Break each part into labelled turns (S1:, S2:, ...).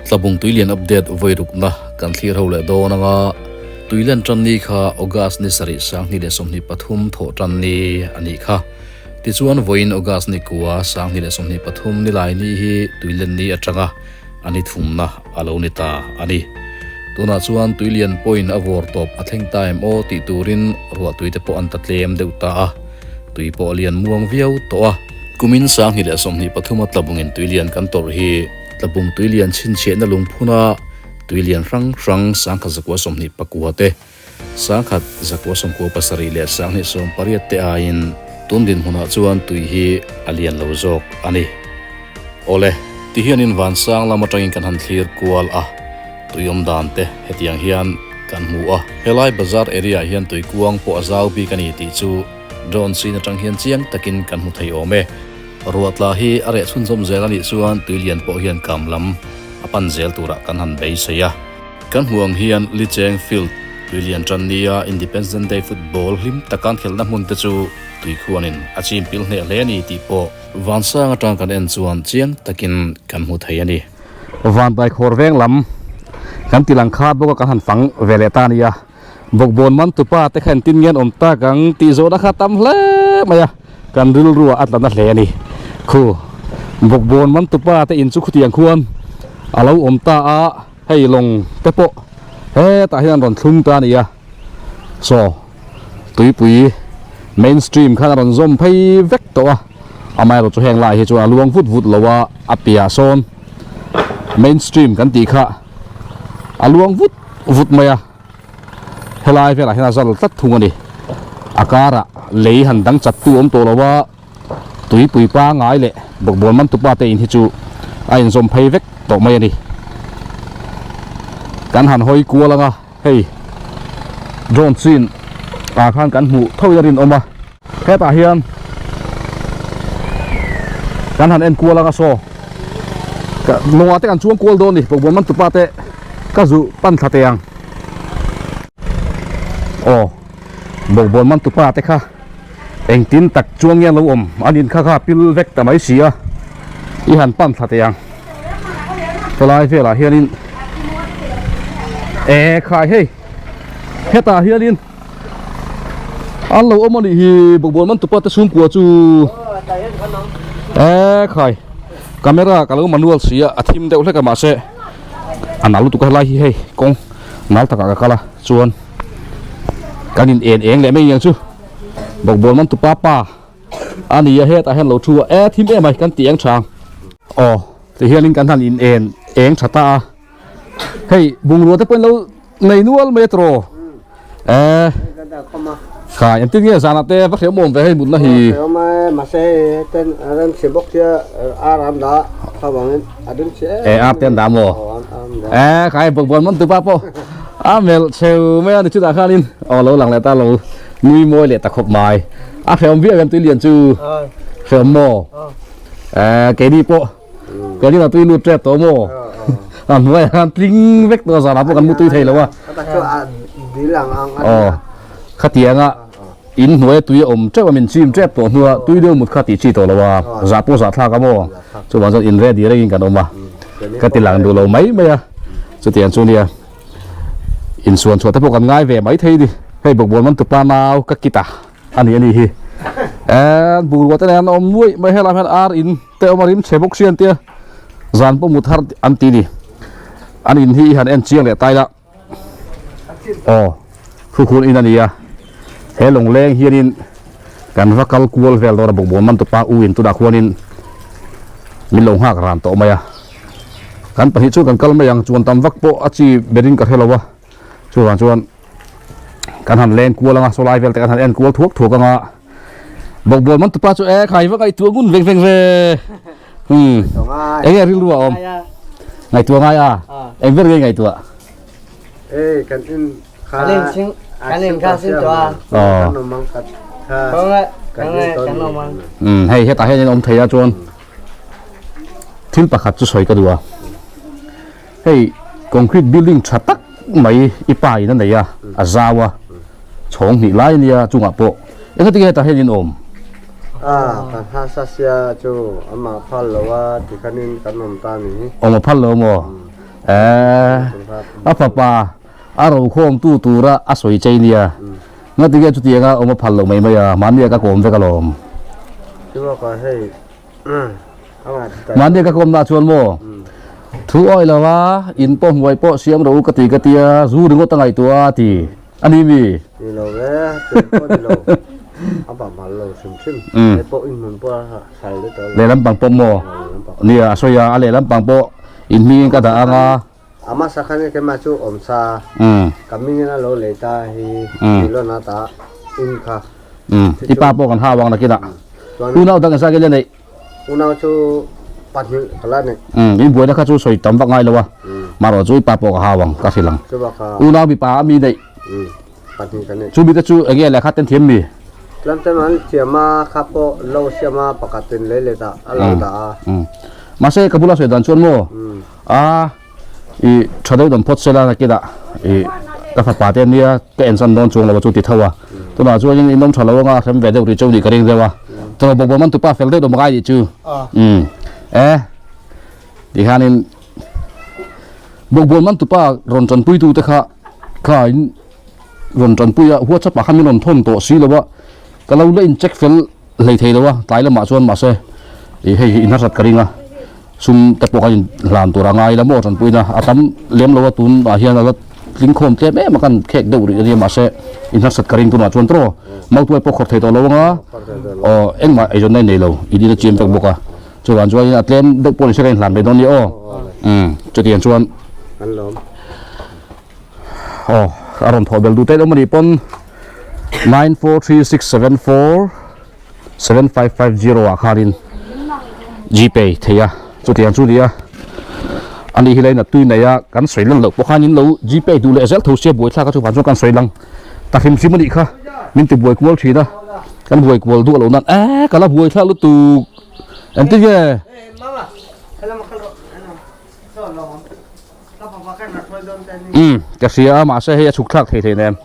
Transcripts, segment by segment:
S1: Tlabung tuilian update vawi rukna kan thlir ho leh dawn anga tuilen tan ni kha August ni sarih 2023 thawh tan ni a nih kha. Tichuan vawiin August ni kua 2023 ni lai ni hi tuilen ni atanga a ni thumna a lo ni ta a ni. Tunah chuan tuilian pawhin a vawr tawp a thleng ta em aw tih turin ruahtui te pawh an ta tlem deuh ta a, tui pawh a lian muang viau tawh a. Kumin 2023 a tlabungin tuilian kan tawrh hi Tlabung tuilian chhinchhiahna lungphuna tuilian hrang hrang 1129 te, 1197 leh 2018 te aiin tun dinhmunah chuan tui hi a lian lo zawk a ni. Awle, tihianin vansang lam atangin kan han thlir kual a, tui awm dan te hetiang hian kan hmu a. Helai bazar area ah hian tui kuang pawh a zau bik a ni tih chu drone scene atang hian chiang takin kan hmu thei awm e. Ruah tla hi a reh chhunzawm zel a nih chuan tuilian pawh hian kam lam a pan zel turah kan han beisei a. Kan hmuh ang hian Licheng Field tuilian tan nia Independence Day football hlim taka an khelhna hmun te chu tuikhuanin a chim pil hneh hle a ni tih pawh vansang atang kan en chuan chiang takin kan hmu thei a ni.
S2: Vantai khawr veng lam kan ti lang khat bawk a kan han fang ve leh ta a nia. Bawkbawn man tupa te kha engtin nge an awm tak ang tih zawhna kha tam hle mai a, kan rilru ah a tla na hle a ni. Khu bawkbawn man tupa te in chu khutiang khuan a lo awm ta a, hei lawng te pawh hetah hian an rawn thlung ta a ni a. Saw tuipui main stream khan a rawn zawm phei vek tawh a, amaherawh chu heng lai hi chuan a luang vut vut lo a, a piah sawn main stream kan tih kha a luang vut vut mai a. Helai velah hian a zal tlat thung a ni. A karah lei han dang chat tu awm tawh lo a, tuipui pangai leh bawkbawn man tupa te in hi chu a inzawm phei vek tawh mai a ni. Kan han hawi kual ang a, hei drone chin ah khan kan hmuh tho in a rinawm a. Hetah hian kan han en kual ang a saw lawngah te kan chuang kual dawn a ni bawkbawn man tupa te ka zu pan thla teh ang aw bawkbawn man tupa te kha engtin tak chuan nge an lo awm an in kha kha pil vek ta mai si a i han pan thla teh ang helai velah hianin e khai hei hetah hianin. An lo awm a nih hi bawkbawn man tupa te chhungkua chu e khai camera ka lo manual si a a thim deuh hlek a mahse a nal lutuk a helai hi hei kawng nal takah ka kal a chuan kan in en eng leh mai ang chu bawkbawn man tupa pa a ni a hetah hian lo thu a e thim em ai kan tih eng tha ang aw tihianin kan han in en eng tha ta a. Hei bungrua te pawhin lo nei nual mai a tiraw eh kha engtin nge zanah te va hrehawm awm ve hei mutna hi
S3: hrehawm a mahse hei ten rem chhe bawk sia ar an dah avangin a rim chhe em
S2: eh ar te an dah maw eh kha hei bawkbawn man tupa pawh a melh cheu mai a ni chutah khanin aw lo lang leh ta lo nui mawi leh ta khawp mai a hrehawm viau em tuilian chu hrehawm maw eh keini pawh Keini lah tui lut tep tawh maw? A hnuaiah khan tling vek tawh a zanah pawh kan mu tui thei lo a. Aw khatianga in hnuaia tui a awm teuh a min chim tep tawh hnua tui deuh mut kha tih chi tawh lo a zah pawh zah thlak a maw? Chuvang chuan in ready rengin kan awm a ka ti lang duh lo mai mai a chutiang chu nia insuan chhuah te pawh kan ngai ve mai thei ni hei bawkbawn man tupa nau ka kit a. A ni a ni hi eh bungrua te nen an awm nuaih mai helai hian ar in te awm a rim chhe bawk si an tia zan pawh mut har an ti ni an in hi i han en chiang leh tai la aw thukhun in a ni a he lawngleng hianin kan va kal kual vel dawn a bawkbawn man tupa u in tunah khuanin min lo nghak ran tawh mai a kan pahnih chu kan kal mai ang chuan tam vak pawh a chi berin ka hre lo a chuvang chuan. Kan han leng kual anga saw lai vel te kan han en kual thuak thuak anga bawkbawn man tupa chu e khai va ngaihtuah ngun veng veng ve hmm enge rilru a awm ngaihtuah ngai a eng ber nge ngaihtuah
S3: e kan in kha
S4: kan in sing kan in kha sin to a
S3: kan awm ang khat kha
S4: kan kan awm ang
S2: hmm hei hetah hian in awm thei a chuan thil pakhat chu sawi ka duh a Hei concrete building tha tak mai i pa in a nei a, a zau a, chhawng hnih lai a nia chungah pawh engati nge hetah hian in awm?
S3: A, kan hasa sia chu amah phal lo a tikhanin kan awm ta ni hi.
S2: Awm a phal lo maw? Eh, a fapa a rokhawmtu tura a sawi chei nia. Ngatinge chutianga awm a phal lo mai mai a, mahnia ka kawm vek alawm. Mahnia ka kawmna chuan maw, thu awih lo a, in pawh hmuai pawh siam rawh u ka ti ka tia, zu ringawt a ngaihtuah a ti a ni mi?
S3: Ni lo ve, tui pawh ni lo, a pa mal lo hrim hrim, hei pawh in hmun pawh a sal deuh tawh lo.
S2: Lehlam pang pawh maw? Nia, a sawi a, a lehlam pang pawh in hmingin ka dah ang a.
S3: A hmasa khan keimah chu awm sa, ka mingin a lo lei ta hi Ceylon a ta in kha.
S2: I pa pawh kan hau ang nakinah. Unau dang engzah nge la neih?
S3: Unau chu pahnih ka la neih.
S2: In buaina kha chu sawi tam vak ngai lo a, marawh chu i pa pawh ka hau ang ka hrilh ang. Unau mipa a mi neih?
S3: Pahnih ka neih.
S2: Chu mite chu enge lehkha ten thiam mi?
S3: Tlangte an thiam a, kha pawh lo siam a, pakhatin lei let ah a lo dah a.
S2: Mahse ka bula sawi dan chuan maw? A i tha deuh dawn phawt sela nakinah i ka fapa te ania ka ensan dawn chuang lo a chu ti tho a tunah chuanin in awm tha lo anga hrem ve deuh rih cheu nih ka ring deuh a tawh bawk bawm an tupa fel deuh dawm ngai nih chu umm e tikhanin bawkbawn man tupa rawn tanpui tu te kha kha in rawn tanpui a whatsapp ah khan min rawn thawn tawh si lo a ka lo la in check fel hlei thei lo a tlai lamah chuan mahse ih hei hi in harsat ka ring a. Sum te pawh kan inhlan tur a ngai la maw tanpuina a tam lem lo a tunah hian a la tling khawm tlem em a kan khek deuh rih a nia mahse inharsat ka ring tunah chuan tawh mautuai pawh khawrh thei tawh lo anga aw engmah eizawnna i nei lo i dil a chiam vek bawk a chuvang chuan a tlem deuh pawh ni se ka inhlan ve dawn nia aw umm chutiang chuan aw a rawn thawh belh duh te awm a nih pawn 943674 7550 ah khanin gpay thei a chutiang chu nia ani hi lain a tui nei a kan sawi lan loh pawh khanin lo gpay duh leh zel tho sia buai thlak a chuvang chuan kan sawi lang ta hrim hrim anih kha min ti buai kual thin a kan buai kual duh loh nan eh ka la buai thlak lutuk engtin nge umm ka hria a mahse hei a chhuk thlak thei thei nem.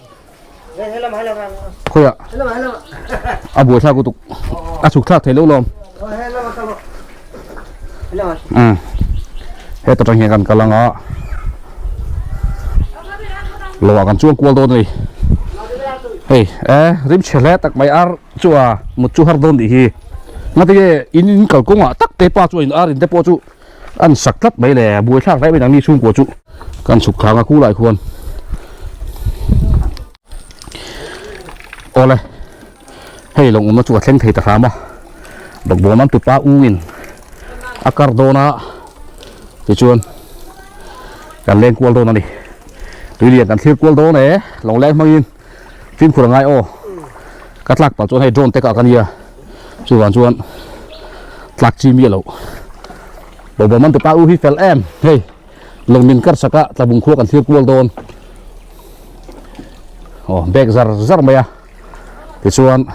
S2: Khawiah a buai thlak lutuk a chhuk thlak thei lo lawm umm heta tang hian kan kal anga lo ah kan chuang kual dawn a ni hei eh rim chhe hle tak mai ar chu a mut chu har dawn tih hi ngatinge in in kalkawng ah tak te pa chuan in ar in te pawh chu An sak tlat mai le, buai thlak daih mai nangni chhungkua chu. Kan chhuk thlang a khu lai khuan. Awle, hei lawng awmna chu a thleng thei ta hram a. Bawkbawn an tupa ungin a kar dawn a, tichuan kan leng kual dawn a ni. Tuilian kan thlir kual dawn e, lawng leng hmangin fimkhur a ngai aw. Ka tlak palh chuan hei drone te kah ka nia. Chuvang chuan tlak chi miah loh. Bawkbawn man tupa u hi fel em hei lawng min kar sak a tlabung khua kan thlir kual dawn. Aw bag zar zar mai a tichuan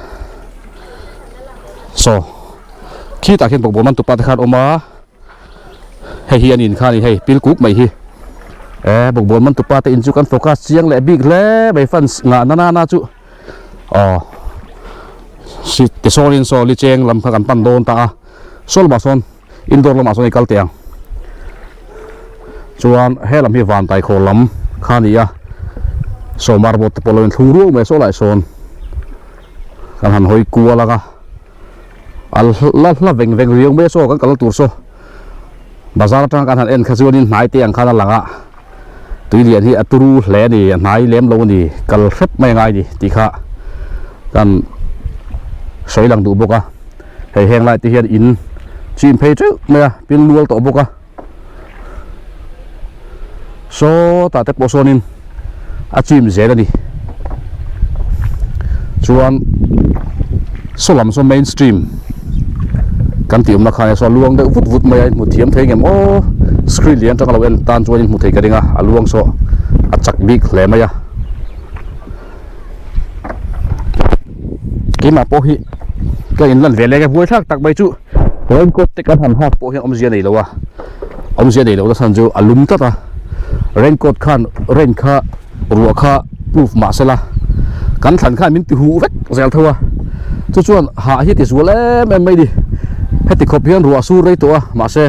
S2: saw khitah khian bawkbawn man tupa te khan awm a hei hi an in kha a ni hei pil kuk mai hi eh bawkbawn man tupa te in chu kan focus chiang leh bik hle mai fans ngah na na na chu. Aw si ti sawnin saw li cheng lam kha kan pan dawn ta a saw lamah sawn indoor lamah sawn i kal teh ang chuan he lam hi vantai khaw lam kha a ni a saw marble te pawh lo inthlung ruau mai saw lai sawn kan han hawi kual ang a a la hla veng veng riau mai a saw kan kal tur saw bazar atanga kan han en kha chuanin hnai te ang khan a lang a. Tui lian hi a turu hle a ni, a hnai lem lo a ni, kal hrep mai a ngai a ni tih kha kan sawi lang duh bawk a. Hei heng lai te hian in chim phei teuh mai a, pil nual tawh bawk a. Sawtah te pawh sawnin a chim zel a ni. Chuan saw lam saw main stream kan tih awmna khan saw a luang deuh vut vut mai a in hmu thiam thei ngem aw screen lian atanga lo en tan chuan in hmu thei ka ring a a luang saw a chak bik hle mai a keimah pawh hi ka in lan ve leh nge buai thlak tak mai chu raincoat te kan han hak pawh hian awmzia nei lo a awmzia nei lo na chhan chu a lum tlat a raincoat khan rain kha ruah kha proof mah sela kan thlan khan min ti huh vek zel tho a chu chuan hah hi a ti zual em em mai ni heti khawp hian ruah a sur rei tawh a mahse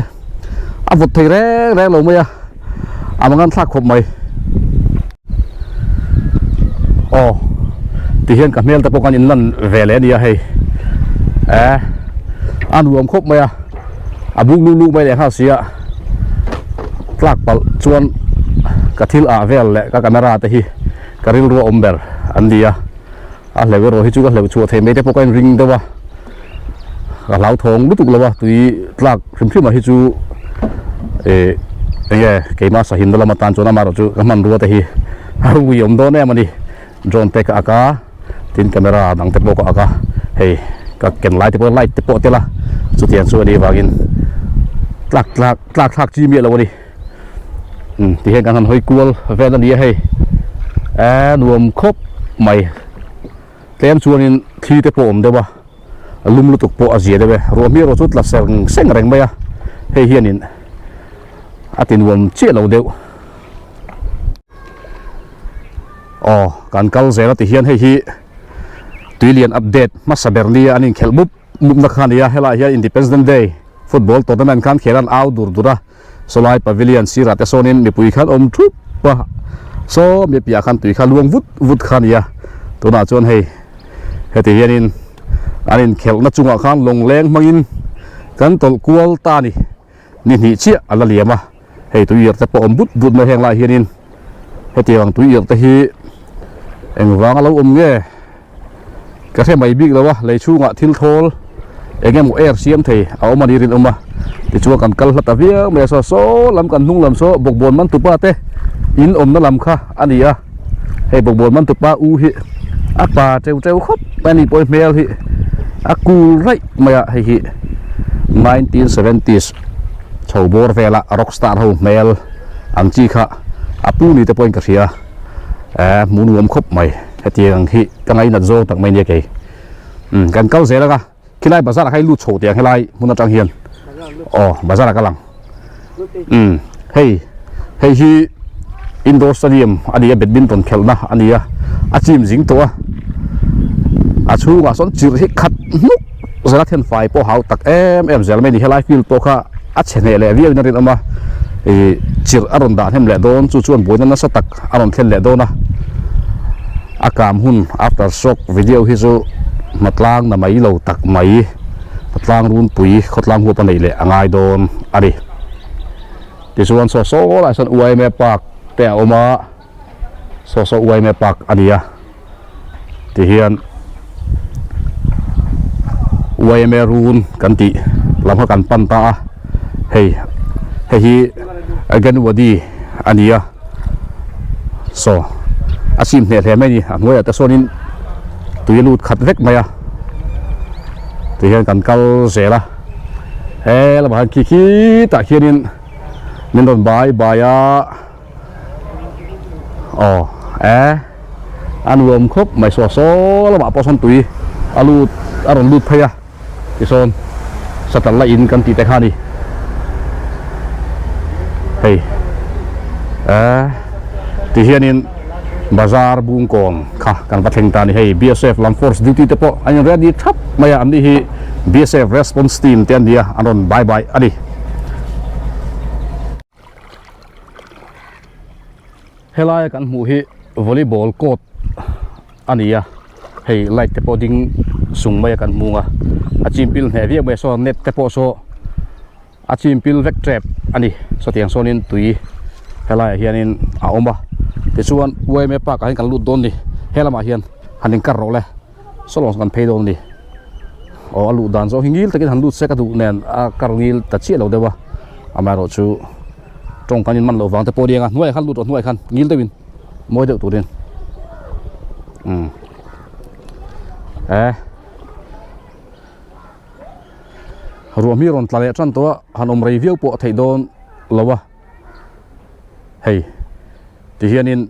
S2: a vawt thei reng reng lo mai a. A mangan thlak khawp mai. Aw tihian ka hmel te pawh kan inlan ve leh a nia hei eh a nuam khawp mai a a buk luh luh mai leh nghal sia tlak palh chuan ka thil ah vel leh ka camera te hi ka rilru a awm ber an ni a a hleuh erawh hi chu ka hleuh chhuah thei mai te pawh ka inring deuh a ka hlauthawng lutuk lo a tui tlak hrim hrim ah hi chu eh enge keimah sahimna lam atan chuan amaherawh chu ka hmanrua te hi a ui awm dawn em a ni drone te ka ak a tin camera dang te pawh ka ak a hei ka ken lai te pawh light te pawh a tel a chutiang chu a nih vangin tlak tlak tlak thlak chi miah lo a ni. Umm ti hian kan han hawi kual vel a ni a hei eee nuam khawp mai tlem chuanin thli te pawh a awm deuh a a lum lutuk pawh a zia deuh e ruah hmel erawh chu tla seng seng reng mai a hei hianin a ti nuam chiah lo deuh aw kan kal zel a ti hian hei hi tuilian update hmasa ber nia an inkhelh mup mupna kha a ni a helaiah hian Independence Day football tournament khan khel an au dur dur a. Sawlai pavilion sirah te sawnin mipui khan awm thup a, saw mi piah khan tui kha luang vut vut kha a ni a, tunah chuan hei heti hianin an inkhelhna chungah khan lawngleng hmangin kan tawlh kual ta a ni, ni hnih chiah a la liam a, hei tui irh te pawh awm but but mai heng lai hianin hetiang ang tui irh te hi engvang a lo awm nge? Ka hre mai bik lo a, lei chhungah thil thawl eng emaw air siam thei a awm a ni rinawm a, tichuan kan kal hla ta viau mai a, saw saw lam kan hnung lam saw bawkbawn man tupa te in awmna lam kha a ni a, hei bawkbawn man tupa u hi a pa teu teu khawp mai a ni pawh hmel hi a cool raih mai a, hei hi 1970s chho bawr vela rockstar ho hmel ang chi kha a pu ni te pawhin ka hria. Eh hmuh nuam khawp mai hetiang hi ka ngainat zawng tak mai nia kei umm kan kal zel anga khilai bazar ah khan i lut chho teh ang helai hmun atang hian aw bazar ah ka lang umm hei hei hi indoor stadium a ni a badminton khelhna a ni a a chim zing tawh a a chhungah sawn chirh hi khat hnuk zela then fai pawh hau tak em em zel mai a ni helai field pawh kha a chhe hneh leh viau in a rinawm a ih chirh a rawn dah hnem leh dawn chu chuan buaina nasa tak a rawn thlen leh dawn a a kam hun after shock video hi chu hmatlang na mai lo tak mai hmatlang runpui khawtlang huap a neih leh a ngai dawn a ni tichuan saw saw lai sawn yma park te a awm a saw saw yma park a ni a tihian yma run kan tih lam kha kan pan ta a hei hei hi Aganwadi a ni a saw a chim hneh hle mai a ni a hnuaiah te sawnin tui a lut khat vek mai a tihian kan kal zel a he lamah hian khi khitah khianin min rawn bai bai a. Aw e a nuam khawp mai saw saw lamah pawh sawn tui a lut a rawn lut phei a tisawn satal la in kan tih te kha a ni hei e ti hianin bazar bungkawn kha kan va thleng ta a ni hei BSF lam force duty te pawh an in ready thap mai a an ni hi BSF response team te an ni a an rawn bai bai a ni. Helaia kan hmuh hi volleyball court a ni a hei light te pawh ding sung mai a kan hmung a a chim pil hneh viau mai a saw net te pawh saw a chim pil vek tep a ni sawtiang sawnin tui helaiah hianin a awm a tichuan yma park ah hian kan lut dawn a ni helamah hian han inkar rawh le. Saw kan phei dawn a ni. Aw a luh dan zawng hi ngil takin han lut se ka duh nen a kar ngil ta chiah lo deuh a amaherawh chu tawng kan inman loh vang te pawh a ni ang a hnuaiah khan lut rawh hnuaiah khan ngil deuhin mawi deuh turin umm eh ruah hmi rawn tla leh tan tawh a han awm rei viau pawh a theih dawn lo a hei tihianin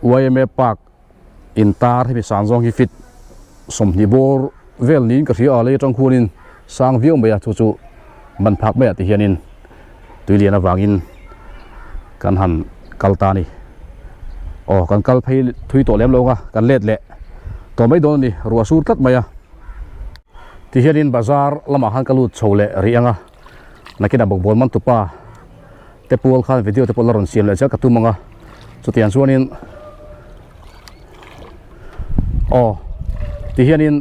S2: yma park. Intar hemi sang zawng hi fit 20 bawr vel niin ka hria a lei atang khuanin sang viau mai a chu chu man phak maiah ti hianin tui lian avangin kan han kal ta a ni aw kan kal phei thui tawh lem lo ang a kan let leh tawh mai dawn a ni ruah sur tlat mai a ti hianin bazar lamah khan ka lut chho leh rih ang a nakinah bawkbawn man tupa. te pual khan video te pawh la rawn siam leh zel ka tum ang a chutiang chuanin aw ti hianin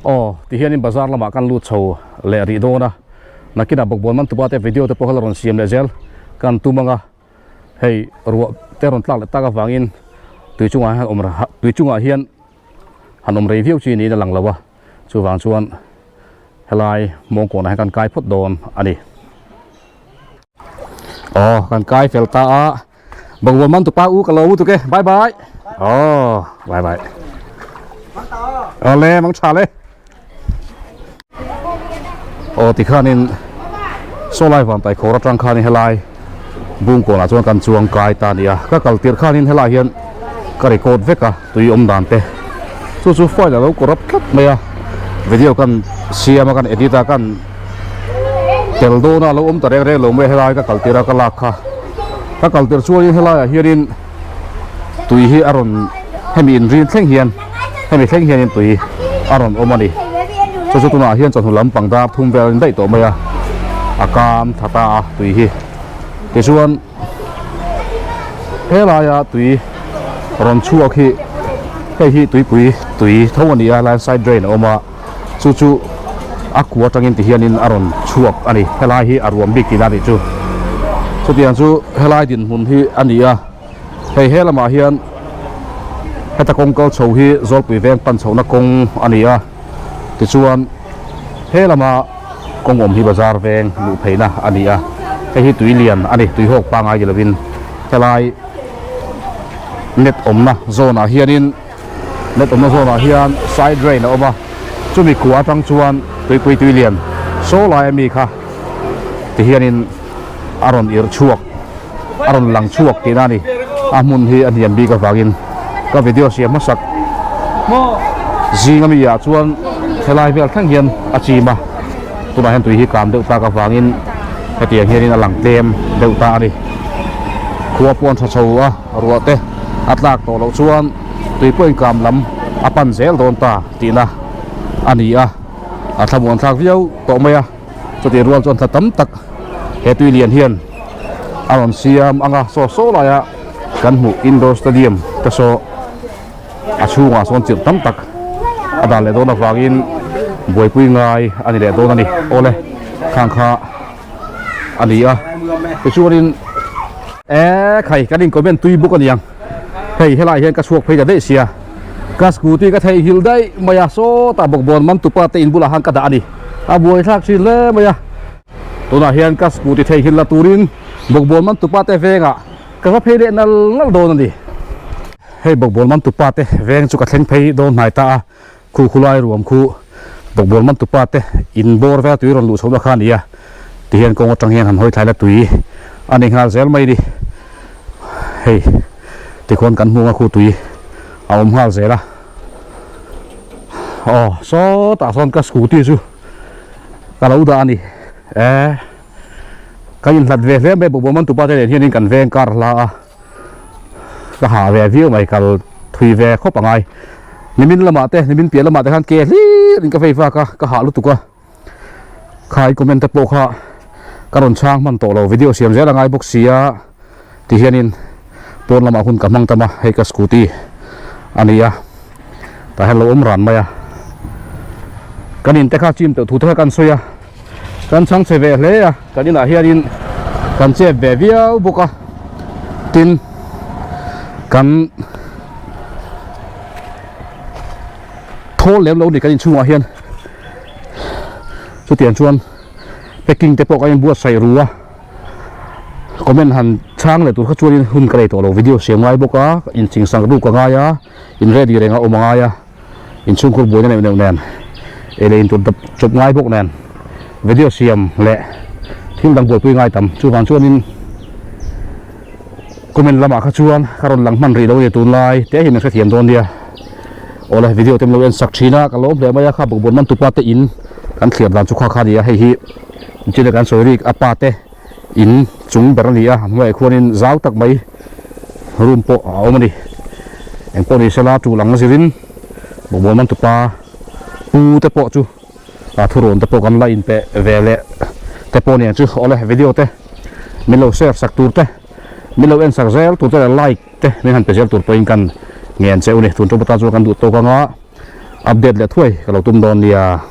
S2: aw ti hianin bazar lamah kan lut chho leh rih dawn a nakinah bawkbawn man tupa te video te pawh kha la rawn siam leh zel kan tum ang a hei ruah te rawn tlak leh tak avangin tui chungah hian awm tui chungah hian han awm rei viau chi niin a lang lo a chuvang chuan helai mawngkawnah hian kan kai phawt dawn a ni. Aw kan kai fel ta a bawkbawn man tupa u ka lo lutuk e bye bye aw bye bye awle mang tha le aw tikhanin saw lai van tai khawr atang khanin helai bungkawnah chuan kan chuang kai ta a ni a ka kal tirh khanin helai hian ka record vek a tui awm dan te chu chu file a lo corrupt tlat mai a video kan siam a kan edit a kan tel dawn a lo awm ta reng reng lo mai a helai ka kal tirh a ka lak kha ka kal tirh chuanin helaiah hianin tui hi a rawn hemi inrin thleng hian hemi thleng hianin tui a rawn awm a ni chu chu tunah hian chawhnu lampang dar thum vel a ni daih tawh mai a a kam tha ta a tui hi tichuan helaia tui rawn chhuak hi hei hi tuipui tui tho a ni a landslide drain a awm a chu chu a kua atangin ti hianin a rawn chhuak a ni helai hi a ruam bik tihna a nih chu chutiang chu helai dinhmun hi a ni a hei he lamah hian heta kawng kal chho hi zawlpui veng pan chhohna kawng a ni a tichuan he lama kawng awm hi bazar veng luh pheihna a ni a hei hi tui lian a ni tui hawk pangai ni lovin helai net awmna zawnah hianin. Net awmna zawnah hian side drain a awm a, chumi kua atang chuan tuipui tui lian saw lai ami kha ti hianin a rawn irh chhuak, a rawn lang chhuak tihna a ni. A hmun hi a hniam bik avangin ka video siam hmasak zing ami ah chuan helai vel thleng hian a chim a, tunah hian tui hi kam deuh tak avangin hetiang hianin a lang tlem deuh ta a ni. Khua pawh an tha chho a. Ruah te a tlak tawh loh chuan tui pawh inkam lam a pan zel dawn ta tihna a ni a, a thlamuan thlak viau tawh mai a, chutih rual chuan thla tam tak he tui lian hian a rawn siam ang a, saw saw laia kan hmuh indoor stadium te saw a chhungah sawn chirh tam tak a dan leh dawn avangin buaipui ngai a ni leh dawn a ni awle khang kha a ni a tichuanin e khai kan in comment tui bawk a niang hei helai hian ka chhuak phei ta daih sia ka scooty ka theihnghilh daih mai a sawtah bawkbawn man tupa te in bulah khan ka dah a ni a buaithlak thin hle mai a tunah hian ka scooty theihnghilh la turin bawkbawn man tupa te vengah ka va phei leh nal nal dawn a ni hei bawkbawn man tupa te veng chu ka thleng phei dawn hnai ta a. Khu khu lai ruam khu bawkbawn man tupa te in bawr vel tui rawn luh chhohna kha a ni a, tihian kawng atang hian han hawi thlai la tui a ni nghal zel mai a ni. Hei tikhuan kan hmunga khu tui a awm nghal zel a, aw sawtah sawn ka scooty chu ka lo dah a ni e, ka inhlat ve hle mai bawkbawn man tupa te nen hianin kan veng kar hla a. Ka hah ve viau mai kal thui ve khawp a ngai nimin lamah te nimin piah lamah te khan ke hlir in ka vei vak a ka hah lutuk a khai comment te pawh kha ka rawn chhang hman tawh lo video siam zel a ngai bawk sia ti hianin pawn lamah hun ka hmang tam a hei ka scooty a ni a tah hian lo awm ran mai a kan in te kha chim teuh thu te kha kan sawi a kan chhang chhe ve hle a kan inah hianin kan chep ve viau bawk a tin kan thawl lem lo ni kan inchhungah hian chutiang chuan packing te pawh kan inbuatsaih ru a comment han chhang leh tur kha chuanin hun ka nei tawh lo video siam ngai bawk a inchingsak ruk a ngai a in ready reng a awm a ngai a. Inchhungkhur buaina neuh neuh nen ei leh intur dap chawp ngai bawk nen video siam leh thil dang buaipui ngai tam chuvang chuanin comment lamah kha chuan ka rawn lang hman rih lo a ni tunlai te hi min hrethiam dawn nia awle video te min lo en sak thin a ka lawm hle mai a kha bawkbawn man tupa te in kan thliar dan chu kha kha a ni a hei hi inchina kan sawi rik a pa te in chung ber a ni a a hnuaiah khuanin zau tak mai room pawh a awm a ni engpawh ni sela tul ang zirin bawkbawn man tupa pu te pawh chu a thurawn te pawh kan la inpe ve leh te pawh nen chu awle video te. Min lo share sak tur te, min lo en sak zel tur te leh like te min han pe zel tur pawhin kan ngen che u ni. Tun ṭawp atan chuan kan duh tawk anga update leh thuai ka lo tum dawn nia.